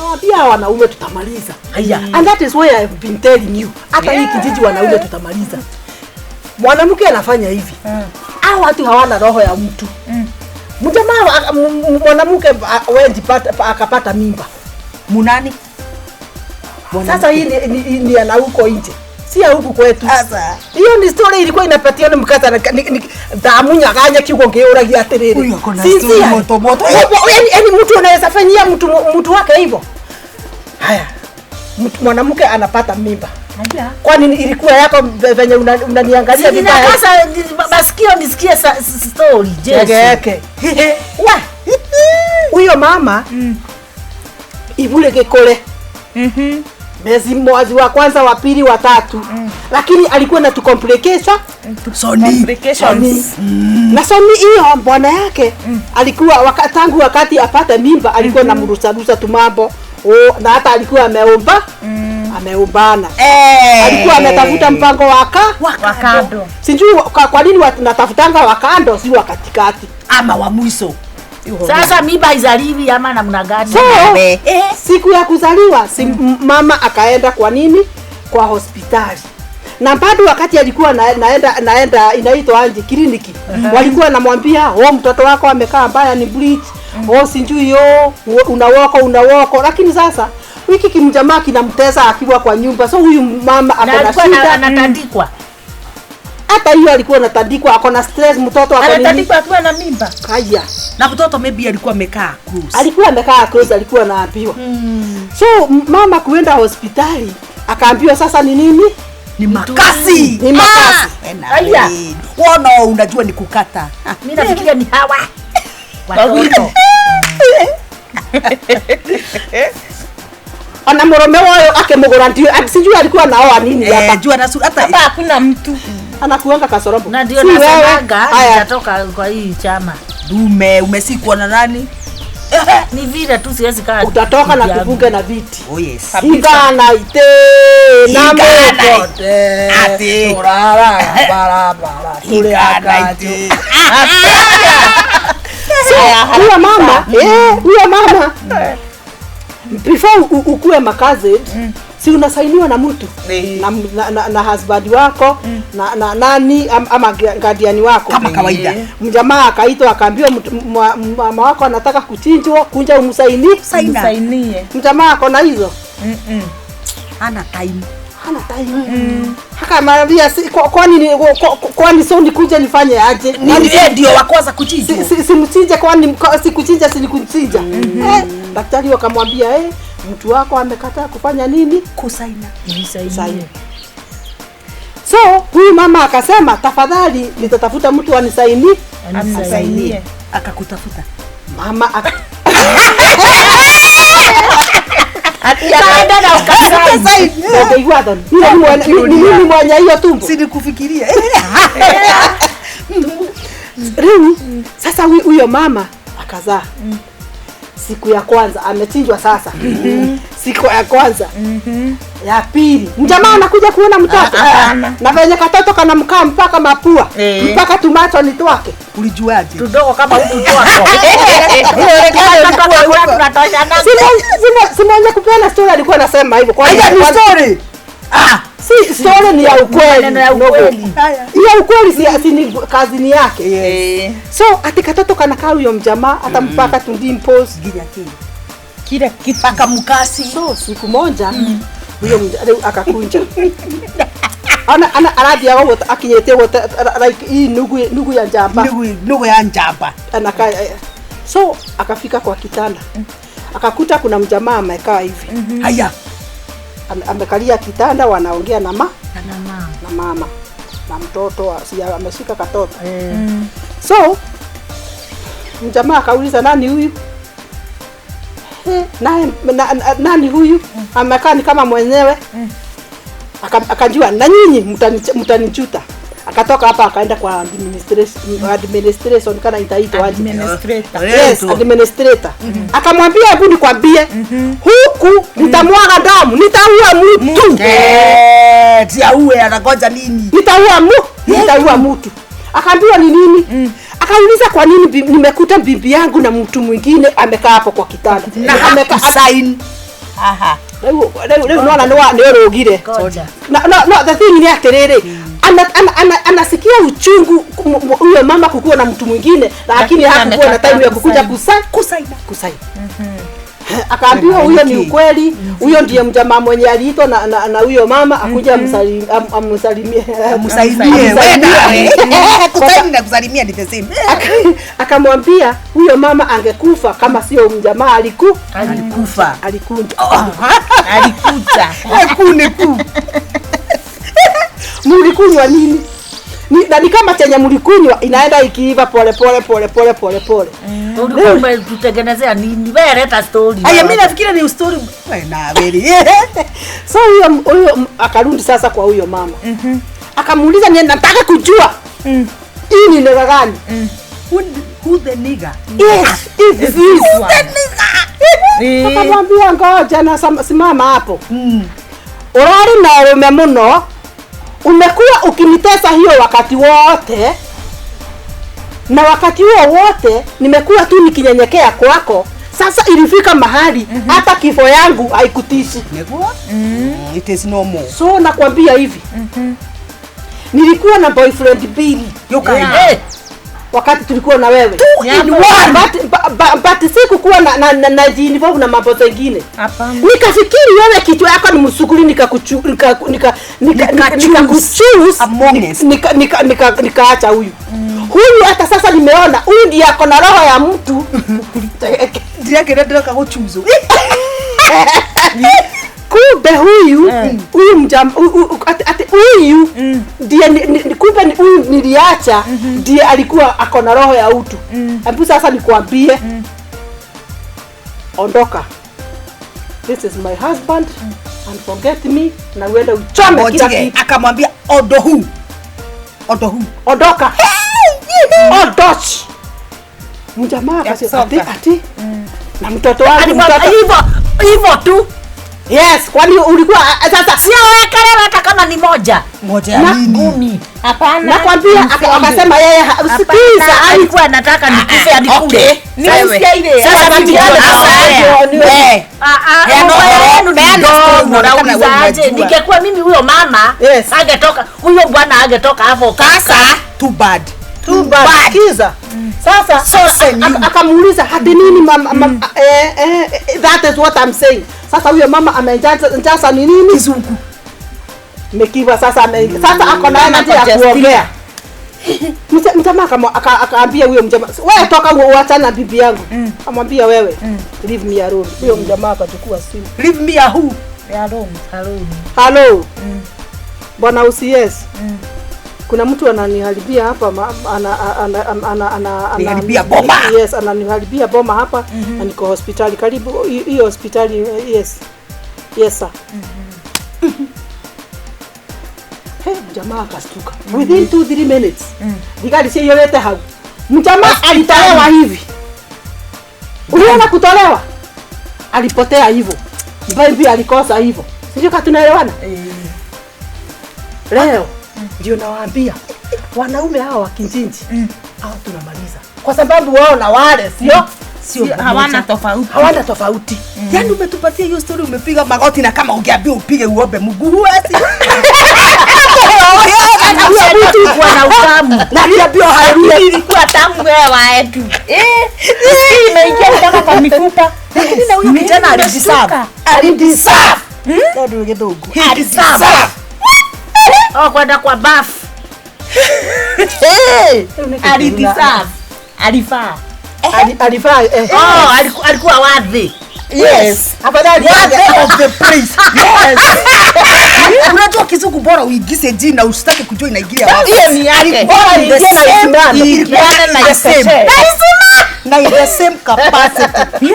Nawaambia wanaume tutamaliza. Haya. And that is why I have been telling you. Hata hii kijiji wanaume tutamaliza. Mwanamke anafanya hivi. Hao watu hawana roho ya mtu. Mjamaa, mwanamke akapata mimba. Munani? Sasa hii ni ana huko nje. Si ya huku kwetu. Sasa. Hiyo ni story ilikuwa inapatiana mkata damu nyaganya kiugo ngiuragia atiriri. Huyu ako na story moto moto. Yaani mtu anaweza fanyia mtu wake hivyo. Haya. Mwanamke anapata mimba. Haya. Kwani ilikuwa yako venye unaniangalia vibaya? Ninakasa masikio nisikie story. Jesu. Yeke. Wa. Huyo mama ibule gekole. Mwezi mwezi wa kwanza, wa pili, wa tatu. Lakini alikuwa na tucomplication. Soni. Complications. Na Soni hiyo bwana yake alikuwa tangu wakati apate mimba alikuwa na mrusarusa tumambo. Oh, na hata alikuwa ameomba. Ameombana. Alikuwa ametafuta mpango Wakando. Sijui kwa nini natafutanga wakando si wa katikati. Ama wa mwisho. Sasa mimba izaliwi ama namna gani? So, siku ya kuzaliwa si mama akaenda kwa nini? Kwa hospitali. Na bado wakati alikuwa naenda inaitwa anje kliniki. Walikuwa namwambia, "Oh, mtoto wako amekaa mbaya ni bleach. Oh, sijui yo, unawoko." Lakini sasa wiki kimjamaa kinamtesa akiwa kwa nyumba. So huyu mama ako Na na alikuwa shida. anatandikwa. Hata hiyo alikuwa anatandikwa, ako na stress, mtoto ako nini? Anatandikwa akiwa na mimba. Haya. Na mtoto maybe alikuwa amekaa close. Alikuwa amekaa close, alikuwa anaambiwa. So mama kuenda hospitali akaambiwa sasa ni nini? Ni makasi. Ni makasi. Haya. Wono unajua ni kukata. Mimi nafikiria ni hawa watoto. Ona murume wayo akimugura ndio sijui alikuwa naoa nini hapa. Jua na sura hata Hapa hakuna mtu. Anakuanga kasorobo. Na ndio Si wewe. nasemanga Haya. nitatoka kwa hii chama. dume umesikwa na nani? Ni vile tu siwezi kaa. Utatoka na kivyangu. kuvuga na viti. Oh yes. Igana ite na Igana mokote. Ati. Turara barabara. Igana ite. So, huyo mama, huyo mama before ukue makazi si unasainiwa na mtu na husband wako na nani ama guardian wako Kama kawaida. Mjamaa akaitwa akaambiwa mama wako anataka kuchinjwa, kunja umsaini. Msainie. Mjamaa ako na hizo. Hana time. Hana time. Akamwambia kwani so nikuje nifanye aje? Ni yeye ndio wa kwanza kuchinjwa. Si mchinje kwani si kuchinja si nikuchinja. Daktari wakamwambia mtu wako amekataa kufanya nini? Kusaina. Saini. So huyu mama akasema tafadhali nitatafuta mtu anisaini. Anisaidie. Akakutafuta. Mama Ati akaenda na ukasaini. Ndio thoni. Ni mimi mwenye hiyo tumbo. Si nikufikiria. Riu sasa huyo mama akazaa. Siku ya kwanza amechinjwa sasa. Siku ya kwanza. Ya pili. Mjamaa anakuja kuona mtoto. Na venye katoto kanamkaa mpaka mapua, mpaka tumacho ni twake. Ulijuaje? Tudogo kama huku twako. Tunatoshana. Si mwenye kupeana story alikuwa anasema hivyo. Kwa Haya ni story. Ah, Si story ni ya ukweli. Maneno ya ukweli. Ya ukweli si ni kazini yake. So ati katoto kanakaa huyo mjamaa hata mpaka tudimples. Ginya kile. Kila kitu. Paka mkasi. So siku moja huyo akakunja. Ana arathiaga ũguo akinyĩte ũguo like hii nugu ya njamba. Nugu ya njamba. Anakaa so akafika kwa kitanda. Akakuta kuna mjamaa amekaa hivi. Haya. Amekalia kitanda wanaongea na Na mama. na mama na mtoto si ameshika katoto. So mjamaa akauliza nani huyu? Naye nani huyu? Amekaa ni kama mwenyewe. Akajua na nyinyi mtanichuta. Akatoka hapa akaenda kwa administration kana itaitwa aje? Administrator. Yes, administrator. Akamwambia hebu nikwambie, huku nitamwaga damu, nitaua mtu. Tia uwe anangoja nini? Nitaua mtu. Akaambiwa ni nini? Akauliza kwa nini nimekuta bibi yangu na mtu mwingine amekaa hapo kwa kitanda. Na hakusign. Aha. Rĩu nona nĩ ũrũgire. Ngoja. No, the thing ni atiriri, anasikia uchungu huyo mama kukuwa na mtu mwingine, lakini Lakini hakukuwa na time ya kukuja amekataa kusaini. Kusaina. Kusaini. Akaambiwa huyo ni ukweli, huyo ndiye mjamaa mwenye aliitwa na huyo mama akuja amsalimie. Msaidie wewe nawe. Kusaini na kusalimia ni the same. Akamwambia huyo mama angekufa kama sio mjamaa Alikufa. Alikunja. Alikuja. Ku ni ku. Mlikunywa nini? Na ni kama chenye mlikunywa inaenda ikiiva pole pole pole pole pole pole. Ulikuwa umetutengenezea nini? Wewe leta story. Aya, mimi nafikiri ni story. Wewe na wewe. So huyo akarudi sasa kwa huyo mama. Akamuuliza, ni nataka kujua. Hii ni nigga gani? Who the nigga? Yes, if this. The nigga. Akamwambia ngoja na simama hapo. Urari na urume muno, umekuwa ukinitesa hiyo wakati wote, na wakati huo wote nimekuwa tu nikinyenyekea kwako. Sasa ilifika mahali hata kifo yangu haikutishi. Niguo? It is no more. So nakwambia hivi, nilikuwa na boyfriend mbili Yoka. Eh, wakati tulikuwa na wewe. Two in one. But sikukuwa na najiinvolve na mambo zengine. Hapana. Nikafikiri wewe kichwa yako ni msukuli, nikakuchu nika nika nika Nikachoose nikakuchoose among us. Nikaacha huyu. Huyu hata sasa nimeona huyu ndiye ako na roho ya mtu. Ndirakĩrĩa ndĩroka gũchuzo. Kumbe huyu ati huyu ndiye kumbe ni huyu niliacha ndiye alikuwa ako na roho ya utu. Hebu sasa nikwambie, ondoka. This is my husband and forget me na uende uchome kila Ngojige kitu. akamwambia odohu. Odohu. Ondoka. Ondoch. Mjamaa akasema ati Yakusonga. ati na mtoto wangu, alikuwa mtoto. hivyo hivyo tu. Yes, kwani ulikuwa sasa Sio wekelele hata kama ni moja. Ngoja ya Na- nini? Kumi. Hapana. Nakwambia akasema yeye sikiza, Alikuwa anataka nikufe anikule. Okay. Ni usiaile. Sasa mimi ndio Sasa, naongea. we. Ah, ah, Peana mambo ũhoro, yenu ni peana story, mdomo, unaonekana wewe naulizaje? unajua. Ningekuwa mimi huyo mama Yes. angetoka, huyo bwana angetoka hapo. Sasa too bad. Too bad. Sikiza. Sasa So send you. akamuuliza hadi nini mama, that is what I'm saying. Sasa huyo mama amejaza njasa ni nini? Kizungu. Mekiva sasa sasa ako na energy ya kuongea. Mjamaa akaambia huyo mjamaa, wewe toka uachane na bibi yangu. Amwambia wewe, leave me alone. Huyo mjamaa akachukua simu. Leave me a who? Ya Rome. Hello. Bwana UCS. Kuna mtu ananiharibia hapa ana Niharibia boma. Yes, ananiharibia boma hapa na niko hospitali karibu hiyo hospitali, yes. Yes sir. Hey, mjamaa akastuka. Within 2 3 minutes. Thigari ciiyũrĩte hau. Mjamaa alitolewa hivi. Uliona kutolewa? Alipotea hivyo. Bibi alikosa hivyo. Sijui kama tunaelewana? Leo ndio nawaambia wanaume hawa wa kijiji hao tunamaliza, kwa sababu wao na wale sio Sio Hawana tofauti. Hawana tofauti. Yaani umetupatia hiyo story, umepiga magoti na kama ungeambiwa upige uombe Mungu huwezi. Ilikuwa na utamu. Na niambiwa haleluya. Ilikuwa tamu wewe waetu. Eh, imeingia mpaka kwa mifupa. Lakini na huyo kijana alideserve. Alideserve. Ndio githungu. He deserve. Oh, kwenda kwa bafu. Alideserve. Alifaa. Alifaa. Oh, alikuwa worthy. Yes. Afadhali Worthy of the praise. Yes. Unajua kizungu bora uingize jina usitake kujua inaingilia wapi. Hiyo ni yake. Bora The ingie na same- isimame. ilikuwa Na the same. isitoshe. Na in the same capacity.